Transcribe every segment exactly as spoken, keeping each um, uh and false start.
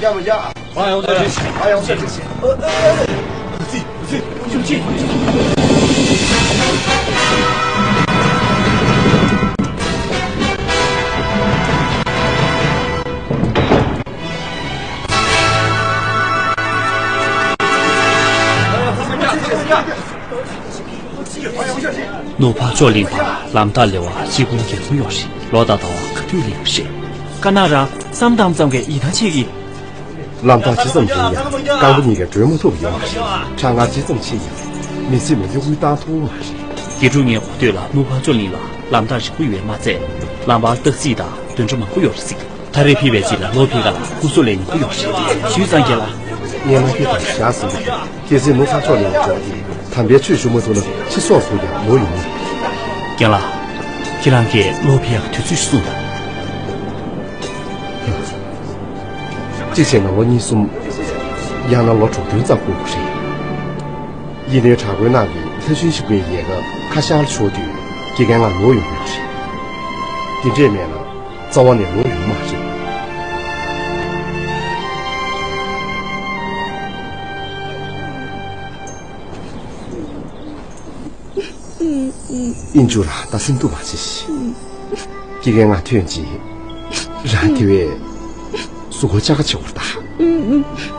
ཡ་མ་ཡ། ཨ་ཡོང་ད་རེད། ཨ་ཡོང་ད་རེད། ནོར་ཕག་ལྕོག་གླིང་པ་ལམ་ཐག་ལེ་བ་གཅིག་པུ་རྒྱལ་ཁོངས་ཡོད་རེད། ལོ་ད་ད་བ་ག་དུས་ལེན་རེད། ཀ་ན་ར་བསམ་དམ་ཙམ་གྱི་ཡིད་ཐང་ཆད་ཀྱི། ལམ་ཐག་ཇི་ཙམ་རིང་ཡང་རྐང་པ་གཉིས་ཀས་བགྲོད་མ་ཐུབ་ཡོད་མ་རེད། གྲང་ངར་ཇི་ཙམ་ཆེ་ཡང་མི་སེམས་ལ་གཡོ་འགུལ་བཏང་ཐུབ་མ་རེད། དགེ་ཕྲུག་ངའི་གོ་ཐོས་ལ་ནོར་ཕག་ལྕོག་གླིང་ལ་ལམ་ཐག་རིང་པོ་ཡོད་མ་ཚད། ལམ་བར་སྟག་རྩིས་དང་གདོན་འདྲེ་མང་པོ་ཡོད་རེད་ཟེར། ད་རེས་ཕེབས་པའི་རྗེས་ལ་ལོ་ཕེབས་ག་ལ་སྐུ་གཟུགས་ལེན་ནི་ཀུ་ཡོང་ཞེས་ཞུས་ཙང་རྒན་ལགས། ངས་མ་ཤེས་དང་བཞག་ཟིན་པ་རེད། གལ་སྲིད་ནོར་ཕག་ལྕོག་གླིང་ལ་འགྲོ་བ་དེ་དམ་པའི་ཆོས་ཞུ་མ་ཐུབ་ན་ཕྱི་སོར་ཐུག་ཀྱང་ལོ་ཡོང་མི་རེད། རྒན་ལགས། ཁྱེད་རང་གིས་ལོ་ཕེབས་ཡག་དུས་ཚོད་གསུངས་དང་། གཅིག་བྱས་ན་ལོ་གཉིས་གསུམ། ཡང་ན་ལོ་དྲུག་བདུན་ཙམ་འགོར་དགོས་རེད། ཡིད་བརྟན་བྲག་བརྐོས་ནགས་ཀྱི་ལྷ་ཆེན་ཞིག་པའི་ཡལ་ག་ཁ་ཤར་ཕྱོགས་དུས་དགེ་རྒན་ང་ལོ་ཡོང་ཡོད་རེད། དེ་འདྲས་མེད་ན། རྩ་བ་ནས་ལོ་ཡོང་མ་རེད། ཨིན་ཇུ་ལགས་ད་སེམས་སྡུག་མ་བྱེད་ཤིག་དགེ་རྒན་ང་ཐོན་རྗེས་རང་དེ་བས་གཟུགས་པོ་ལྕགས་ཁ་ཆེ་བོར་གདའ།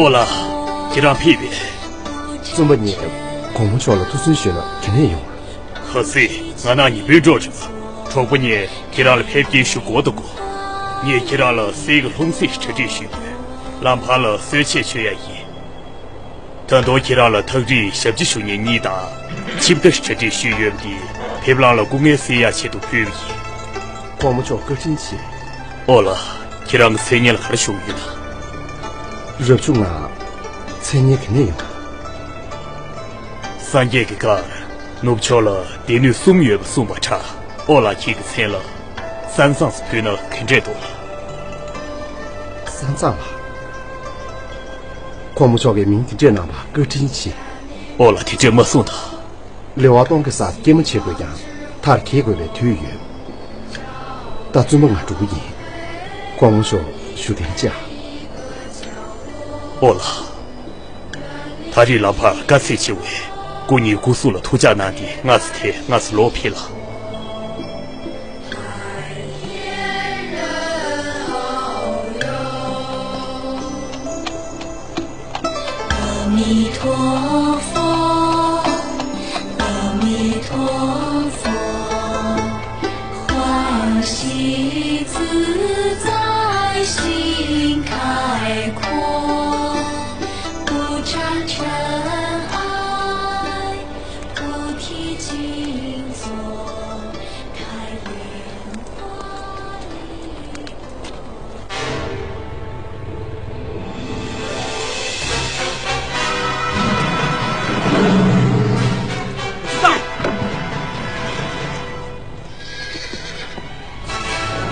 ཨོ་ལགས། ཁྱེད་རང་ཕེབས་པས། བཙུན་པ་ངས་གོང་མ་མཆོག་ལ་ཐུགས་སུན་ཞུས་ན་དྲན་ནས་ཡོང་། ཁ་སང་ང་ནང་ཉེ་དཔོན་འགྲོ་བྱུང་། གྲོགས་པོ་ངས་ཁྱེད་རང་ལ་ཕེབས་སྐྱེལ་ཞུ་དགོས་འདུག་གོ། ངས་ཁྱེད་རང་ལ་གསེར་གྱི་ལྷུང་བཟེད་གྲ་སྒྲིག་ཞུས་ཡོད། ལམ་བར་ལ་གསོལ་ཆས་མཆོད་ཡ་ཡིན། ད་དུང་ཁྱེད་རང་ལ་ཐག་རིང་ཞབས་ཕྱི་ཞུ་མཁན་གཉིས་དང་། ཆིབས་རྟ་གྲ་སྒྲིག་ཞུས་ཡོད་པ་འདི་ཕེབས་ལམ་ལ་སྐུ་ངལ་སེལ་ཡ་ཆེད་དུ་ཕུལ་བ་ཡིན། གོང་མ་མཆོག་བཀའ་དྲིན་ཆེ། ཨོ་ལགས། ཁྱེད་རང་གི་མཚན་སྙན་ལ་ག་རེ་ཞུ་གི་ཡོད་ན། རབ་བྱུང་ང་ དེ་ངས་ག་ནས་ཡོང་། སངས་རྒྱས་ཀྱི་བཀའ། ནུབ་ཕྱོགས་ལ་སྡེ་སྣོད་གསུམ་ཡོད་པ་གསུངས་པ་འདྲ། ཨོ་ལགས་ཁྱེད་ཀྱི་མཚན་ལ་ས་མཚམས་སུ་ཕུལ་ན་ག་འདྲས་འདུག་ལགས། ས་མཚམས་ལགས། གོང་མ་མཆོག་གིས་མིང་དེ་འདྲས་གནང་བར་བཀའ་དྲིན་ཆེ། ཨོ་ལགས་དེ་འདྲས་མ་གསུངས་དང་། ལེ་དབར་སྟོང་གི་སར་སྐྱེལ་མ་བྱེད་དགོས་ཀྱང་མཐར་འཁྱེར་དགོས་པའི་དུས་ཡོད། ད་བཙུན་པ་ང་འགྲོ་གི་ཡིན། གོང་མ་མཆོག་བཞུགས་གདན་བཅའ། ཨོ་ལགས། ད་རེས་ལམ་བར་དཀའ་ཚེགས་ཆེ་བས། སྐུ་ཉིད་སྐུ་གཟུགས་ལ་ཐུགས་ཅག་གནང་སྟེ་སྔ་ས་ཐལ་སྔ་ས་ལོག་ཕེབས་ལགས།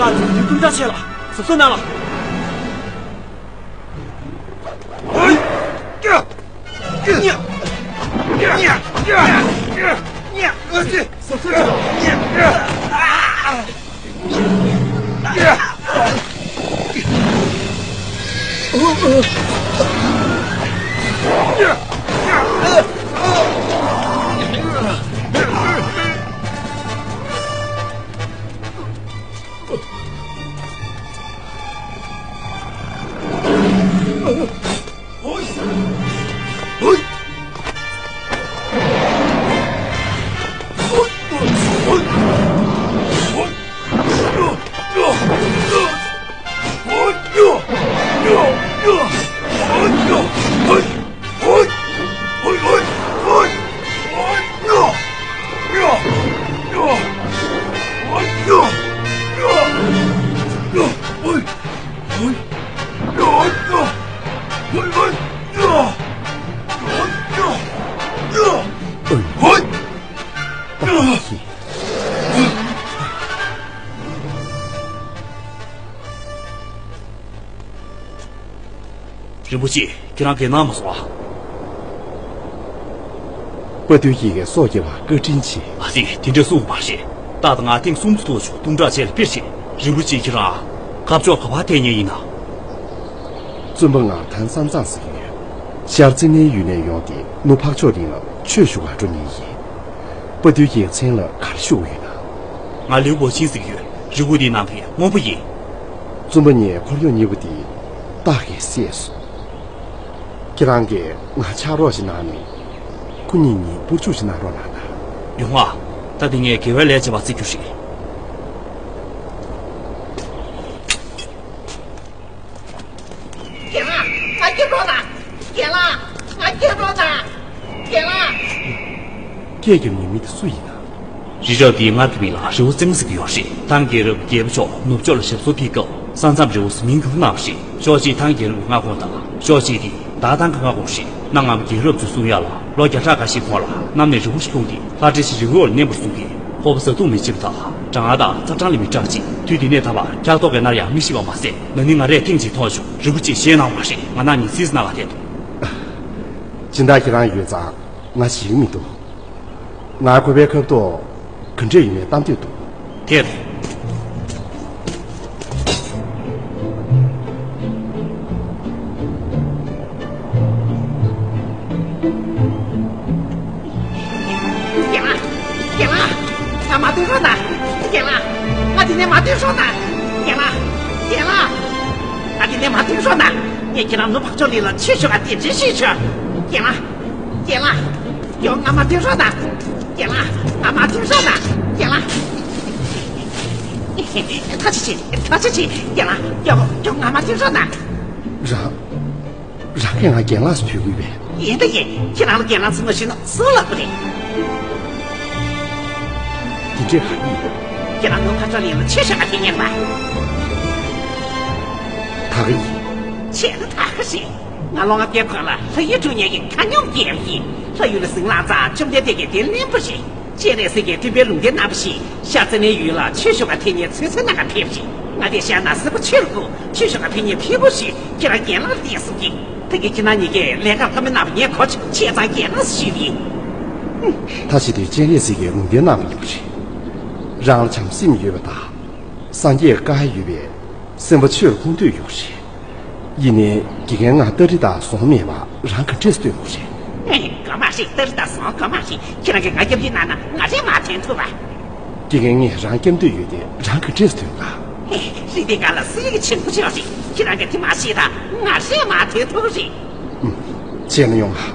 ད་དུང་དུང་སྒྲ་ཆེ་ལ་སོ་སོ་ན་ལ། རིན་པོ་ཆེ། ཁྱེད་རང་གིས་གནང་མ་སོང་ཨ། དཔའ་ཐུལ་ཁྱེད་ཀྱིས་སྲོག་སྐྱེལ་བར་བཀའ་དྲིན་ཆེ། ཨ་ཙི། དེ་འདྲ་གསུངས་པ་རེད། ཏག་ཏག་ང་ཐེངས་གསུམ་ཚོགས་ཆོག་གཏུམ་དྲག་ཅན་ལ་ཕེབས་ཤིག་རིན་པོ་ཆེ་ཁྱེད་རང་། ཁ་ཕྱོགས་ག་པར་ཐད་ཉན་ཡིན་ན། བཙུན་པ་ང་ཐང་བསམ་བཟང་ཟེར་གྱི་ཡོད། ཤར་ཙི་ནའི་ཡུལ་ནས་ཡོང་སྟེ་ནུབ་འཕགས་མཆོག་གླིང་ལ་ཆོས་ཞུ་བར་འགྲོ་མཁན་ཡིན། དཔའ་ཐུལ་ཁྱེད་མཚན་ལ་ག་རེ་ཞུ་དགོས་ཡོད་ན། ང་ལིའུ་པོ་ཆིན་ཟེར་གྱི་ཡོད། རི་ཁུག་འདིའི་ནང་གི་དངོས་པོ་ཡིན། བཙུན་པ་ངས་འཁོར་གཡོག་གཉིས་པོ་དེ་སྟག་གིས་བསད་སོང་། ཁྱེད་རང་གིས་ང་ཕྱག་རོགས་ཤིག་གནང་ནས་ཁོ་གཉིས་གཉིས་སྤུར་འཇུག་ཅིག་གནང་རོགས་གནང་དང་། ཡོང་ཨ། ད་དེ་ངས་དགེ་བའི་ལས་བྱེད་པ་བརྩི་རྒྱུ་རེད། རྒན་ལགས། ང་སྐྱོབ་རོགས་གནང་། རྒན་ལགས། ང་སྐྱོབ་རོགས་གནང་། རྒན་ལགས། སྐད་རྒྱབ་མཁན་མི་དེ་སུ་ཡིན་ན། རི་རབ་འདིའི་སྔར་གྱི་མིང་ལ་རི་བོ་རྩེ་མོ་ཟེར་གྱི་ཡོད་རེད། ཐང་རྒྱལ་རབས་རྒྱལ་པོ་མཆོག་ནུབ་ཕྱོགས་ལ་ཞབས་སོར་ཕེབས་སྐབས་ས་མཚམས་རི་བོ་ཟེར་མིང་བསྒྱུར་གནང་བ་རེད། ཕྱོགས་གཅིག་ཐང་རྒྱལ་རབས་ཀྱི་མངའ་ཁོངས་དང་ཕྱོགས་གཅིག་དེ་ད་ཐང་གི་མངའ་ཁོངས་རེད། གནའ་སྔ་མོ་རྒྱལ་རབས་ཚོས་གསུང་ཡག་ལ་ལོ་བརྒྱ་ཕྲག་འགའ་ཤས་གོང་ལ་གནམ་ནས་རི་བོ་ཞིག་ལྷུང་སྟེ་ལྷ་འདྲེ་ཞིག་རི་བོ་ལ་མནན་པར་གསུངས་ཏེ་ཁོ་པ་བཟའ་བཏུང་མི་བྱེད་པ་དང་གྲང་ངར་དང་ཚ་གྲང་ལས་མི་དྲག་ཅིང་དུས་དེ་ནས་ད་བར་འཁྱག་ཏོག་གིས་མནར་ཡང་མི་ཤི་བ་མ་ཟད། ན་ནིང་ང་རས་ཐེངས་གཅིག་མཐོང་བྱུང་། རིན་པོ་ཆེས་བཞེས་གནང་བ་རེད། ང་ནང་ཉིན་སིས་ནང་ལ་བསྡད་འདུག་སྦྱིན་བདག་ཁྱེད་རང་ཡོད་ཙང་ང་ཞིག་མི་འདུག་ང་ཁོ་པའི་ཁབ་ཏོ་ག་འདྲས་ཡོད་མེད་བལྟ་འདོད་འདུག་དེ་རེད། རྒན་ལགས། རྒན་ལགས། ང་མ་ཐོན་རོགས་གནང་། རྒན་ལགས། ང་འདི་ནས་མ་ཐོན་རོགས་གནང་། རྒན་ལགས། རྒན་ལགས། ང་འདི་ནས་མ་ཐོན་རོགས་གནང་། ངས་ཁྱེད་རང་ནུབ་འཕགས་མཆོག་གླིང་ལ་ཆོས་ཞུ་ག་གདན་འདྲེན་ཞུས་ཆོག་རྒན་ལགས། རྒན་ལགས། ཡོང་ང་མ་ཐོན་རོགས་གནང་། རྒན་ལགས། ང་མ་ཐོན་རོགས་གནང་། རྒན་ལགས། ཐག་ཆོད་བྱེད། ཐག་ཆོད་བྱེད། རྒན་ལགས། ཡོང་ཡོང་ང་མ་ཐོན་རོགས་གནང་། རང་། རང་གིས་ང་རྒན་ལགས་སུ་འབོད་དགོས་པས། ཡིན་ད་ཡིན། ཁྱེད་རང་ལ་རྒན་ལགས་ཟེར་མ་ཞུས་ན་སུ་ལབ་དགོས་རེད། འདི་འདྲས་ག་ཡིན། ཁྱེད་རང་ནུབ་འཕགས་མཆོག་གླིང་ལ་ཆོས་ཞུ་ག་ཕེབས་མཁན་པ། ད་ག་ཡིན། བྱས་ན་ད་ག་རེད། ང་ལོ་ལྔ་བརྒྱའི་གོང་ལ་ལྷ་ཡུལ་འགྲོ་མཁན་གྱི་མཁའ་སྙོམས་རྒྱལ་པོ་ཡིན། ལྷ་ཡུལ་ལ་ཟིང་ལངས་ཙང་བཅོམ་ལྡན་འདས་ཀྱིས་གདན་ལེན་པ་རེད། སྤྱན་རས་གཟིགས་ཀྱིས་སྟོན་པའི་ལུང་བསྟན་གནང་བ་བཞིན་ཤར་རྩ་ནའི་ཡུལ་ལ་ཆོས་ཞུ་ག་ཕེབས་མཁན་ཚུན་ཚོད་ནང་ག་ཕེབས་ཤིག་ང་དེ་ཤར་ན་སེར་པོ་ཆོས་ལ་བསྐུར། ཆོས་ཞུ་ག་ཕེབས་མཁན་ཕེབས་པོ་ཞུས། ཁྱེད་རང་རྒན་ལགས་ལ་བསྟན་གསུང་གིས། ད་གིན་ཁྱེད་རང་གཉིས་ཀས་ལས་ཀ་བཀའ་མོལ་གནང་བ་ངས་གོ་ཆོད། བྱས་ཙང་རྒན་ལགས་ཞུས་པ་ཡིན། ད་བྱེད་དུས་སྤྱན་རས་གཟིགས་ཀྱིས་ལུང་བསྟན་གནང་བ་ཡིན་པ་རེད། རང་ལ་བྱམས་སེམས་ཡོད་པ་དང་། སངས་རྒྱས་བཀའ་ཡོད་པས་སེམས་པ་ཆོས་ལ་བསྐུར་འདོད་ཡོད་རེད། ཡིན་ནའི་དགེ་རྒན་ང་སྟ་རི་དང་ཟོང་མེད་པ་རང་ག་འདྲས་སྟོན་དགོས་རེད། ཨེ། དགོས་མ་རེད། སྟ་རི་དང་ཟོང་དགོས་མ་རེད། ཁྱེད་རང་གིས་ང་སྐྱབས་འཇུག་གནང་ན་ང་རས་མར་ཐོན་ཐུབ་པ། དགེ་རྒན་ངས་རང་སྐྱབས་འདོད་ཡོད་དེ་རང་ག་འདྲས་ཐོན་ག་ཨེ། རི་དེ་སྒང་ལ་སྲིད་ཀྱི་ཆེན་པོ་ཅིག་ཡོད་རེད། ཁྱེད་རང་གིས་དེ་མར་བཤིག་དང་ང་རས་མར་ཐོན་ཐུབ་རེད། ཨུམ། བྱས་ན་ཡོང་ང་།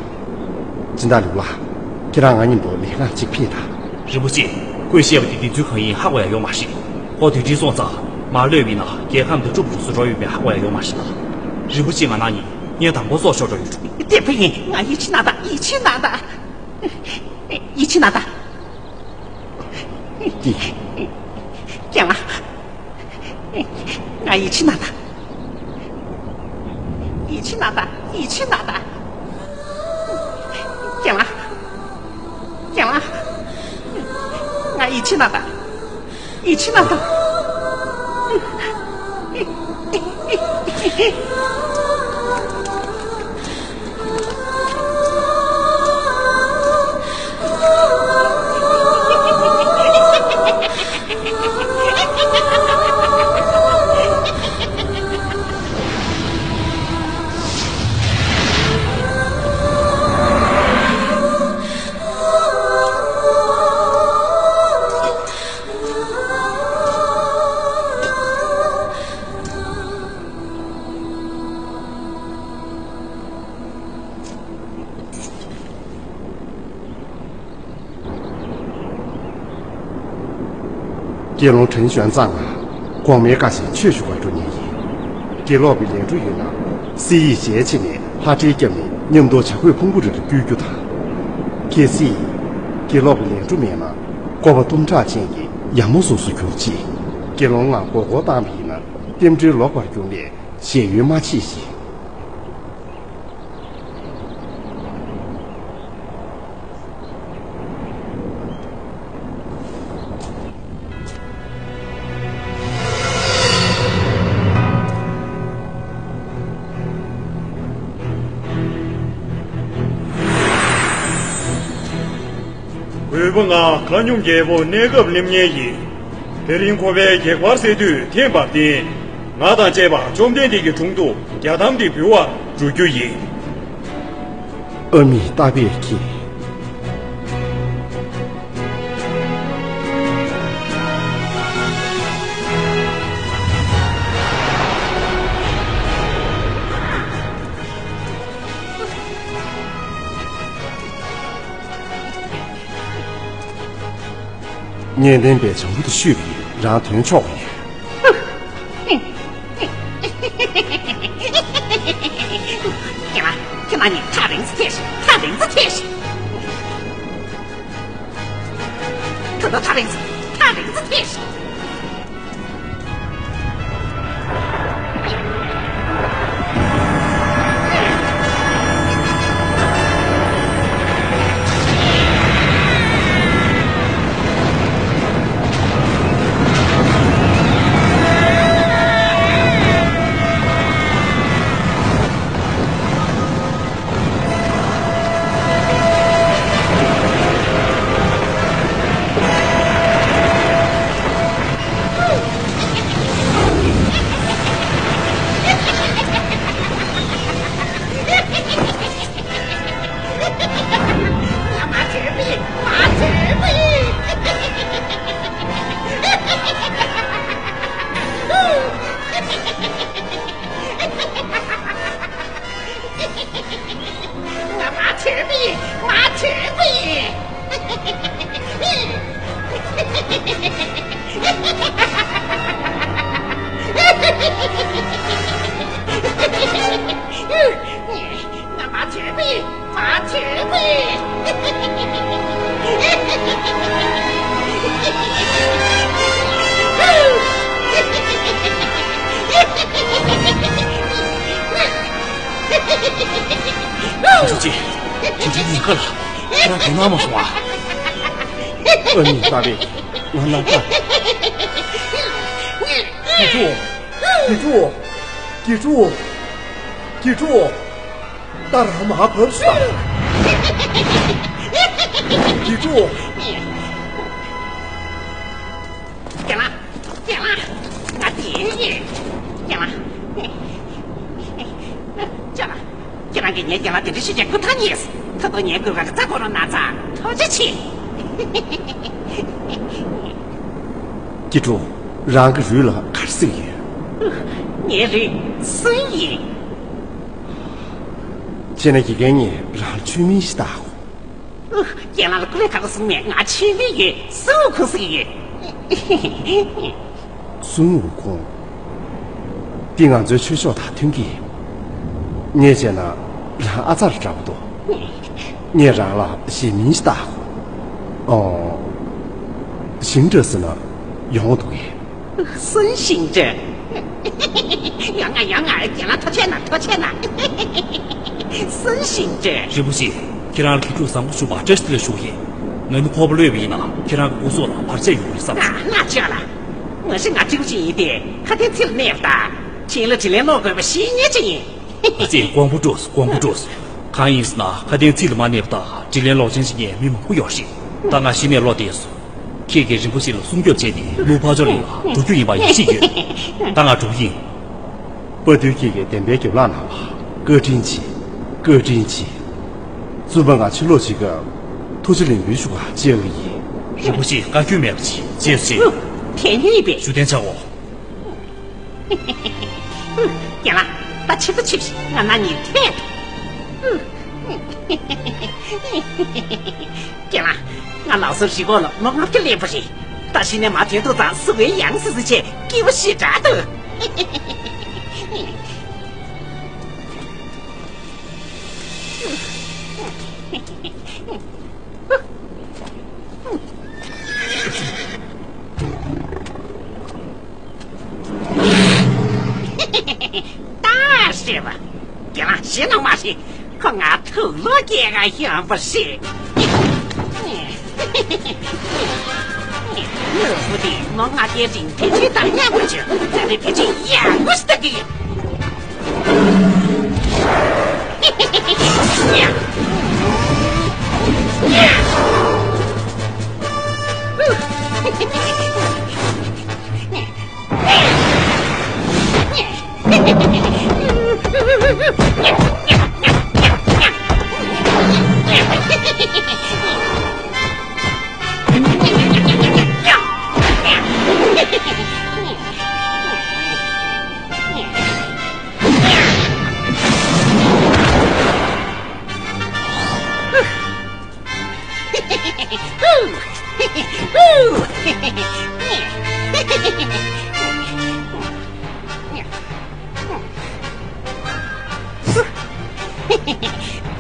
སྦྱིན་བདག་ལེའུ་ལགས། ཁྱེད་རང་ང་མཉམ་དུ་ལས་ཁང་གཅིག་ཕེབས་དང་། རིན་པོ་ཆེ། ཁོས་བཤད་པ་དེ་བདེན་ཚུལ་གང་ཡིན་ཧ་གོ་ཡ་ཡོད་མ་རེད། ཁོ་དེ་འདྲའི་སོང་ཙང་མར་ལྷོད་པ་ཡིན་ན་རྒྱལ་ཁམས་དེ་སྒྲུབ་རུ་སུ་འགྲོ་ཡོད་མེད་ཧ་གོ་ཡ་ཡོད་མ་རེད་ལ། རིན་པོ་ཆེ་ང་ན་ནི་ངས་དང་པོ་སྲོག་ཤོར་འགྲོ་ཡོད་འགྲོ། བདེན་པ་ཡིན། ང་ཡིད་ཆེས་གནང་དང་། ཡིད་ཆེས་གནང་དང་། ཡིད་ཆེས་གནང་དང་། ཀྱེ། རྒན་ལགས། ང་ཡིད་ཆེས་གནང་དང་། ཡིད་ཆེས་གནང་དང་། ཡིད་ཆེས་གནང་དང་། རྒན་ལགས། རྒན་ལགས། ང་ཡིད་ཆེས་གནང་དང་། ཡིད་ཆེས་གནང་དང་། དགེ་སློང་དྲན་བྱོན་ཙང་ང་གོང་མའི་བཀའ་བཞིན་ཆོས་ཞུ་བར་འགྲོ་ཉེན་ཡིན། དགེ་ལོག་པའི་ལས་འཕྲོ་ཡོད་ན་གསེར་ཡིག་ཞལ་ཕྱེ་ནས་ལྷ་འདྲེ་བརྒྱབ་ནས་མཉམ་དུ་བྱ་རྒོད་ཕུང་པོ་རི་ལ་བསྐྱོད་རྒྱུ་དང་། གལ་སྲིད་དགེ་ལོག་པའི་ལས་འཕྲོ་མེད་ན་བཀོད་པ་གཏུམ་དྲག་ཅན་གྱི་ཡ་མོ་སོ་སོ་གྱུར་ཅིག་དགེ་སློང་ང་མགོ་སྐོར་བཏང་བ་ཡིན་ན་རྟེན་འབྲེལ་ལོག་པར་གྱུར་ནས་ཞེ་འོས་མ་མཆིས་ཤིང་། གུས་པ་ང་མཁའ་སྙོམས་རྒྱལ་པོ་གནས་སྐབས་སླེབས་ཉེན་ཡིན། དེ་རིང་ཁོ་པའི་གེགས་བར་སེལ་དུས་ཐེངས་པར་བརྟེན། ང་དང་བཅས་པ་བཅོམ་ལྡན་འདས་ཀྱི་དྲུང་དུ་རྒྱ་དམ་དེ་འབུལ་བར་འགྲོ་རྒྱུ་ཡིན། ཨ་མི་ཏཱ་བྷེ་ཁྱེད། ངས་ལེན་པའི་བྱང་བུ་དེ་བཤུས་པ་ཡིན། རང་དོན་ཆོག་གི་ཡོད། ཁྱེད་རང་ཁྱེད་རང་གཉིས་ཐག་རིང་ཙམ་ཐད་ཤིག་ཐག་རིང་ཙམ་ཐད་ཤིག་ད་ལྟ་ཐག་རིང་ཙམ་ཐག་རིང་ཙམ་ཐད་ཤིག་ཐུགས་རྗེ་ཆེ། དེ་འདྲའི་ཉེན་ཁ་ལ་ཁྱེད་རང་དེ་ན་མ་སོང་ཨ། ཨ་ནི་ད་རེད། ང་ན་ད། དགེ་ཕྲུག་དགེ་ཕྲུག་དགེ་ཕྲུག་དགེ་ཕྲུག་ད་རང་མ་བབས་སོང་། དགེ་ཕྲུག་རྒན་ལགས། རྒན་ལགས། ང་དེ་ཡིན། རྒན་ལགས། ཅོ་ལགས། ཁྱེད་རང་གིས་ངའི་རྒན་ལགས་དེ་འདྲ་ཞིག་བྱས་སྐུ་ཐང་ཉེས། ད་དུང་ངའི་སྐུ་ཁ་གི་རྩ་འཁོར་རོགས་གནང་ཙང་ཐུགས་རྗེ་ཆེ། སྐྱིད་སྒྲོན། རང་གི་རུས་ལ་ག་རེ་ཟེར་གྱི་ཡོད། ངའི་རུས་སུན་ཡིན། བྱས་ན་དགེ་རྒན་ངས་རང་ལ་ཆོས་མིང་ཞིག་བཏགས་གོ། རྒན་ལགས་ལ་སྐུ་ལས་ཁག་པོ་གསུངས་མེད། ང་ཆོས་མིང་ཡོད། སུན་འུ་ཁུང་ཟེར་གྱི་ཡོད། སུན་འུ་ཁུང་། འདི་ང་ཚོའི་ཆོས་ཕྱོགས་དང་མཐུན་གྱི་ཡིན། ངས་བྱས་ན་རང་ཨ་ཙར་འདྲ་པོ་འདུག་ངས་རང་ལ་གཞན་མིང་ཞིག་བཏགས་གོ། ཨོ། ཞིང་འདྲ་ཟེར་ན་ཡོང་འདུག་གས། སུན་ཞིང་འདྲ། ཡོང་ང་ཡོང་ང་། རྒན་ལགས་ཐུགས་རྗེ་གནང་། ཐུགས་རྗེ་གནང་། སུན་ཞིང་འདྲ། རིན་པོ་ཆེ། ཁྱེད་རང་ལ་དགེ་ཕྲུག་བཟང་པོ་ཞུ་བ་བཀྲ་ཤིས་བདེ་ལེགས་ཞུ་གི་ཡིན། ང་ནི་ཁོག་པ་གློད་པ་ཡིན་ན་ཁྱེད་རང་གི་སྐུ་སྲོག་ལ་བར་ཆད་ཡོང་གི་རེད་བསམ་སོང་། ང་ལ་ཅོ་ལགས། ང་ཞིག་ང་སྤྲེའུ་ཅིག་ཡིན་ཏེ་ཁ་དན་ཚིག་ལ་གནས་པ་དང་། བྱིན་ལ་དྲིན་ལན་ལོག་དགོས་པ་ཤེས་མཁན་ཅིག་ཡིན། ཨ་ཙི། དགོངས་པ་འགྲོ་སོང་། དགོངས་པ་འགྲོ་སོང་། གང་ཡིན་ཟེར་ན་ཁ་དན་ཚིག་ལ་མ་གནས་པ་དང་དྲིན་ལན་ལོག་མཁན་བྱེད་མཁན་མི་མང་པོ་ཡོད་རེད། ད་ང་གཞི་ནས་བློ་བདེ་སོང་། ཁྱེད་ཀྱིས་རིན་པོ་ཆེ་ལ་སྲུང་སྐྱོབ་བྱས་ཏེ་ལུའུ་ཕར་ཕྱོགས་ལ་འགྲོ་རྒྱུ་ཡིན་པ་ཡིད་ཆེས་ཡོད། ད་ང་འགྲོ་གི་ཡིན། དཔའ་བརྟུལ་ཁྱེད་ཀྱིས་བདེན་པའི་རྒྱབ་ལངས་གནང་བ་བཀའ་དྲིན་ཆེ། བཀའ་དྲིན་ཆེ། བཙུན་པ་ང་ཕྱིར་ལོག་བྱེད་སྐབས་ཐུགས་རྗེ་ལེགས་འབུལ་ཞུ་གར་བཅར་གི་ཡིན། རིན་པོ་ཆེ་བཀའ་བཀྱོན་མེད་པ་བྱེད། རྗེས་སུ་མཇལ། དེ་ནི་ཡིན་པས། བཞུགས་གདན་འཇགས་འོ། རྒན་ལགས། ད་ཕྱི་དྲོ་ཕྱི་ཞིག་ང་ན་ཉིན་ཐད། རྒན་ལགས། ང་ལགས་སོ་རི་གོ་ལ་མོ་ལྔ་བརྒྱ་སླེབས་པ་རེད། ད་གཞི་ནས་མ་ཐོན་དུས་ཙང་ཟུག་གིས་ཡང་སི་སི་བྱས། སྐྱིད་པོ་ཞེ་དྲག་འདུག་ད་ཤེས་པ། རྒན་ལགས་ཞེད་སྣང་མ་བྱེད། ཁོ་ང་ཐུགས་བློ་སྐྱེ་ག་ཤོང་པ་ཞིག་ནོར་བུ་དེ་ལོ་ལྔ་བརྒྱའི་རིང་ཕལ་ཆེར་དང་མཉམ་པོ་བྱོས། ད་རེས་ཕལ་ཆེར་ཡག་པོ་ཞིག་ལྟ་གི་ཡོད།